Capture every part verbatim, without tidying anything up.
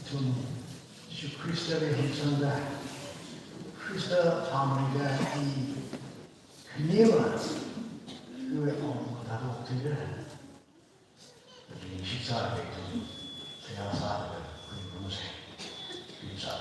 Ithum Jishu Khristali hamsangda, Khrista phameida i khanima, iwui awunga kathāda okthuira. Ningshi sāda ithum seihā sālaga khuiungsa. Khuiungsa.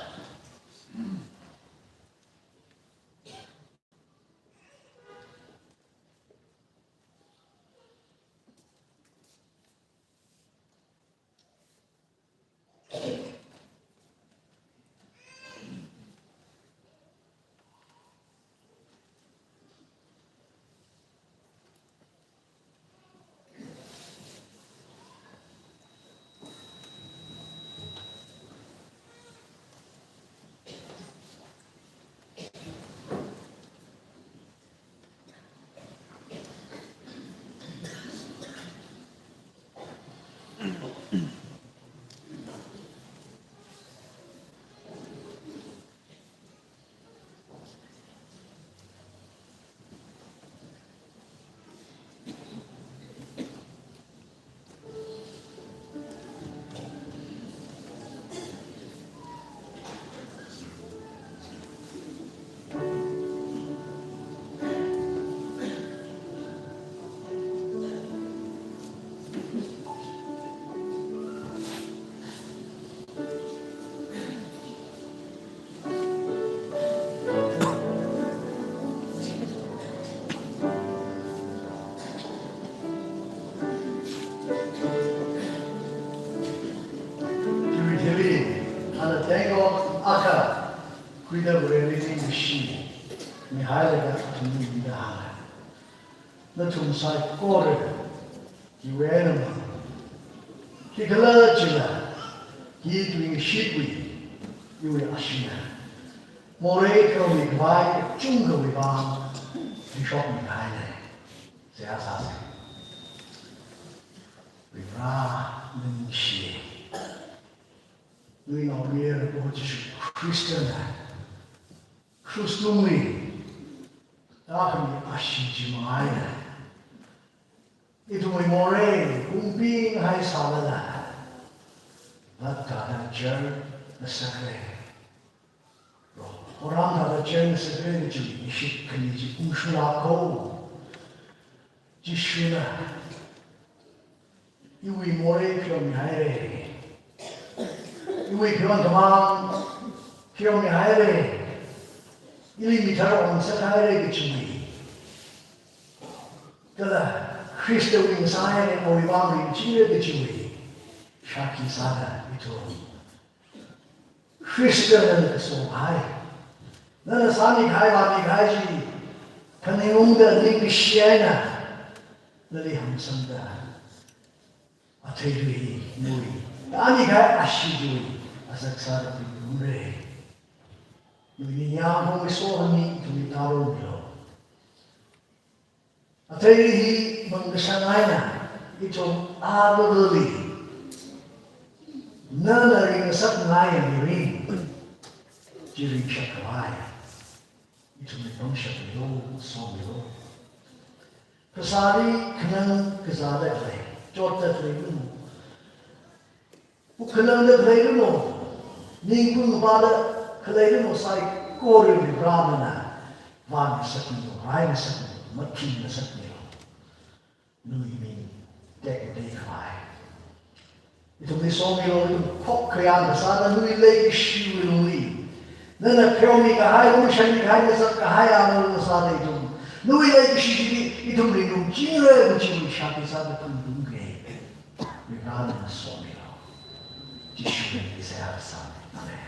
Chiwui thili, ana tengko akha, khuida Vareli ningshi mihailaga athumli mida hānga. Nathum saikora, hiwui eina mang, khikhalajila hi tuingashitwui iwui asheena. Morei kharomi khavai kachungkhawui vang ringshokmihaina. Seihā sāsa. Varivara, ningshi. Nawui naomayara Proho Jishu Khristana krush tungli tākhami ashee chi mangaina. Ithumwui morei kumpinghai sālala, vat thāda char ngasakra. Horam thāda char ngasakra kaji ningshi khani chi ungshurako. Jishuna iwui morei khuihaomihaira. Iwui khuihaoda mang khuihaomihaira. Ili mithar ong sāhaira kajiwui, kala Khristawui ngasāhaira, awui vang ringchira kajiwui shākhi sāda ithum Khristana kasonghai, Nana sāmikahai vāmikahai chi phaningungda ningkashi eina nali hāngsangda, athei lui hi nui tāmikahai ashee chiwui azak sāda phaningungre. Nui ningyāng hong sokhami ithumli taromilo. Athei hi mangkasang eina ithum aruirui nana ringngasakngai mirin chi ringshap khavai ithumli pangshap milo, somilo. Phasāli khanang kazāda khalei, chotda khalei lumo, wuk khanangda khalei lumo, ningkung vāda khalei lumo, saikora Varena vāngasakmilo, raingasakmilo, mathingasakmilo. Nui ming tekmatei khavai ithumli somilo. Ithum khokkha yang kasāda nui leikashiwui lungli, nana pheomikahai, lungshangmikahai, ngasakkahai aruirui sāda ithum nui leikashi chili ithum ringrumchingra kajiwui shākhi sāda phaningungre. Varena somilo. Jishuwui mingli seihā kasāna. Amen.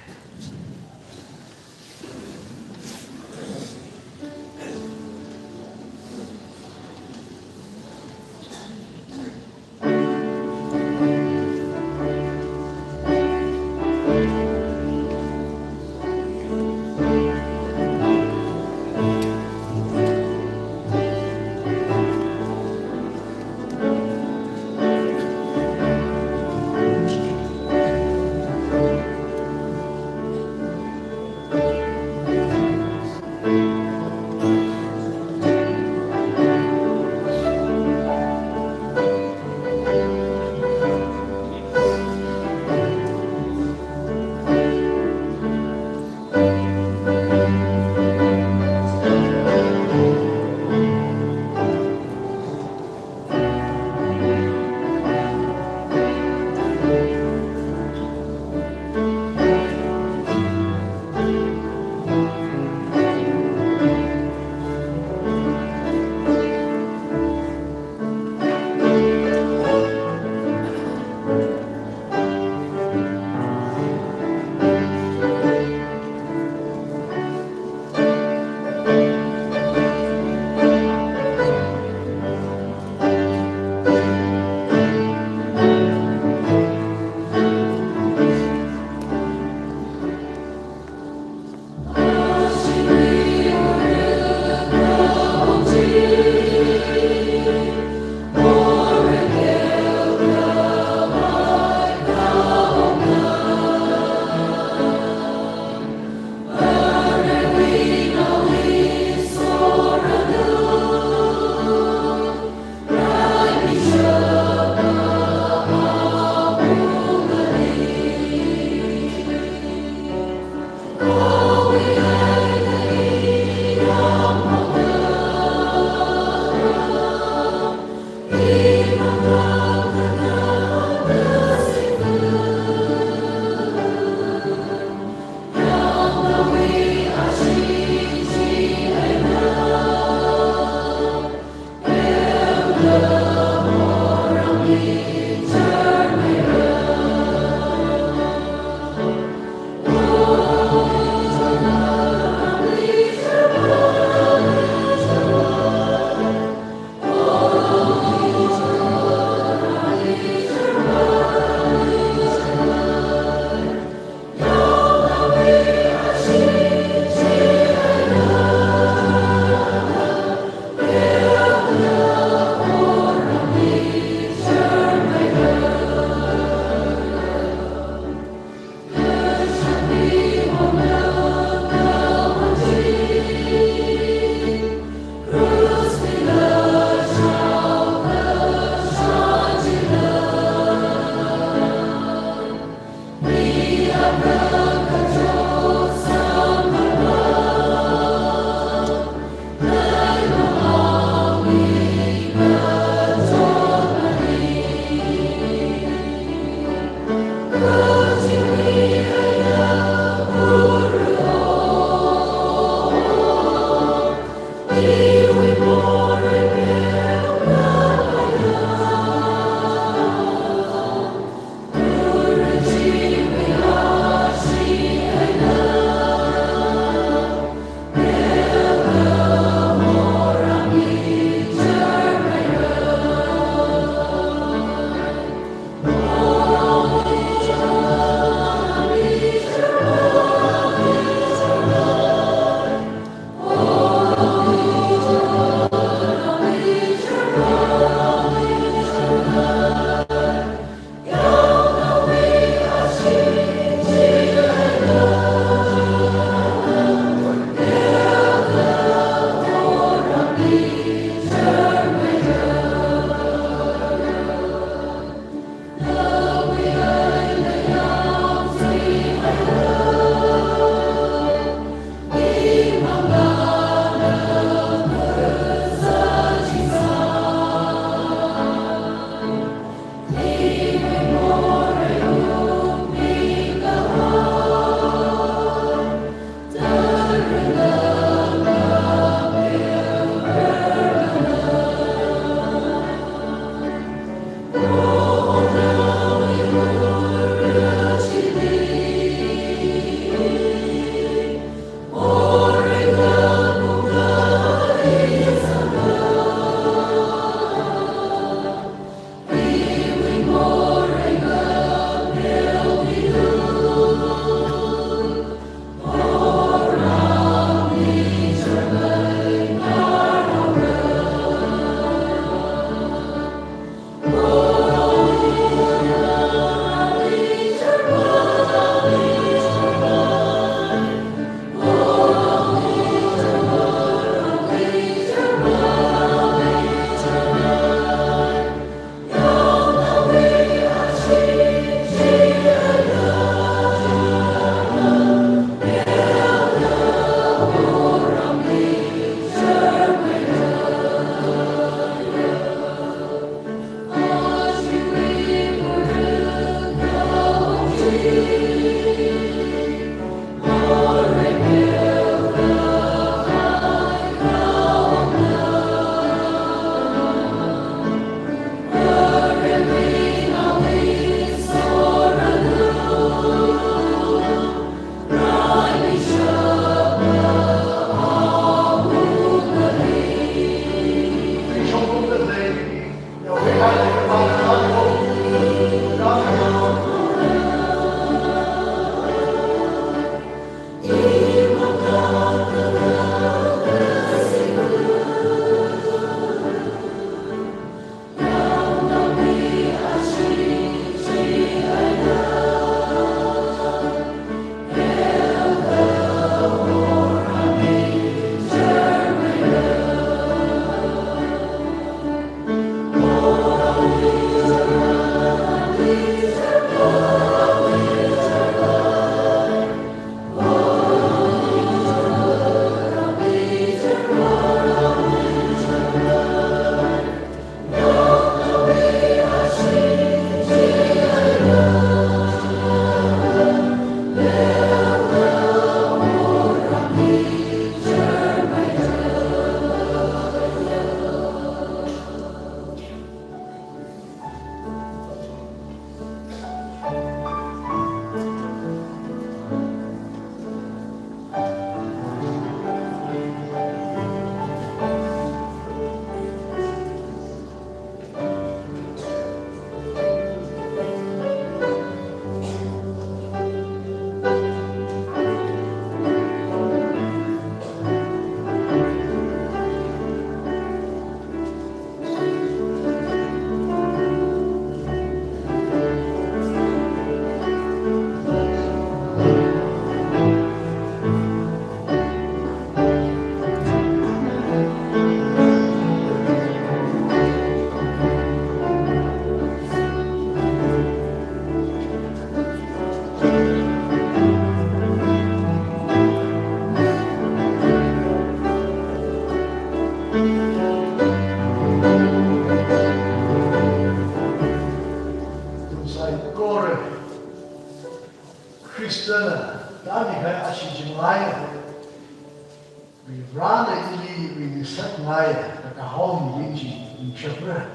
Varena ili ningsatngai, kakahao mirin chi ningshapra,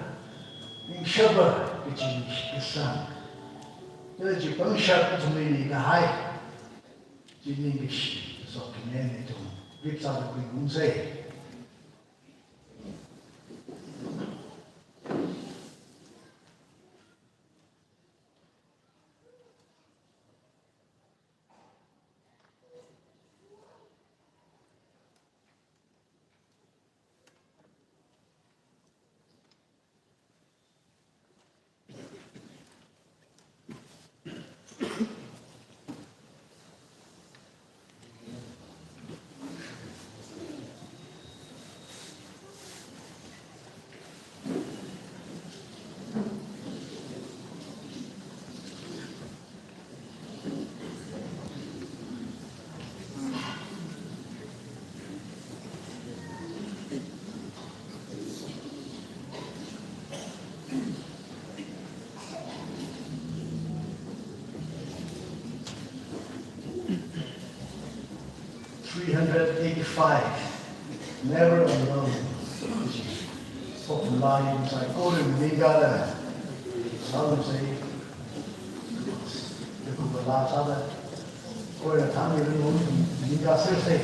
ningshapa kaji kasang. Kala chi pangshap ithumli mikahai, chi ningkashi sokhami ithum ripsāda khuiungsa. Three hundred eighty-five. Never alone. Pokmalaim saikora maningakha, salam sai, the Kubala Sada, kora thang even moon, maningakha sai.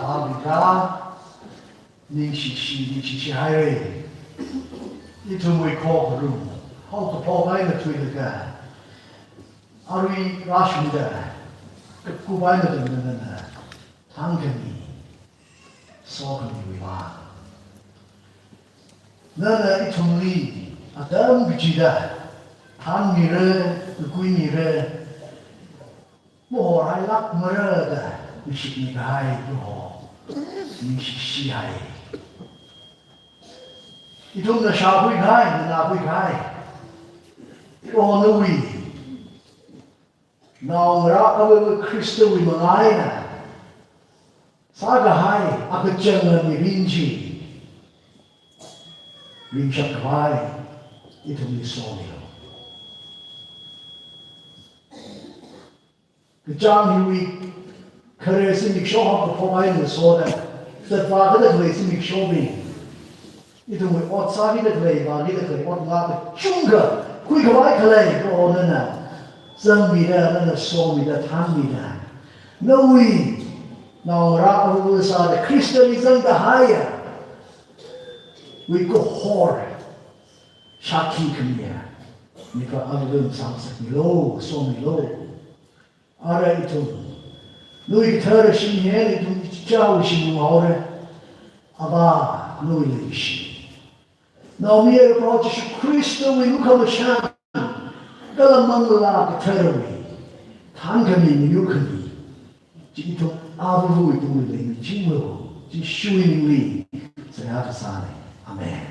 Amida, ningshishi, ningshishi haira. Ithumwui khokharum, haokaphok eina thuilaga, arui rāshungda, kakup eina tangda nana thangkhami, sokhamiwui vang. Nana ithumli atam kachida thangmira, kakuimira, mahorailākmara da, mashitmi kahai Proho, ningshishi hai. Ithumna shākhui kahai, nganākhui kahai, Proho nawui naongarā avāva Khristawui manga eina sākahai akachanga mirin chi ringshap khavai ithumli somilu. Kachāng hiwui khare zimiksho haokaphok eina soda, zatvā khalei zimikshobing, ithumwui ot sākida khalei, vākida khalei, ot ngā kachungkha khuikhavai khalei Proho nana zangmida, nana somida, thangmida, nawui naongarā avāva sāda Khristali zangkahaiyawui kahor shākhi khamiya mipa avāva sāngasakmilu, somilu. Ara ithum nawui kathara shim hi eina ithum ichichāwui shim haora. Avā, nawui leishi, Naomayara Proho Jishu Khristawui lukhamashan kala Manglā Katharawui thangkhami, mayukhami chi ithum avāvawui tungli leimichinglu. Jishuwui mingli seihā kasāna. Amen.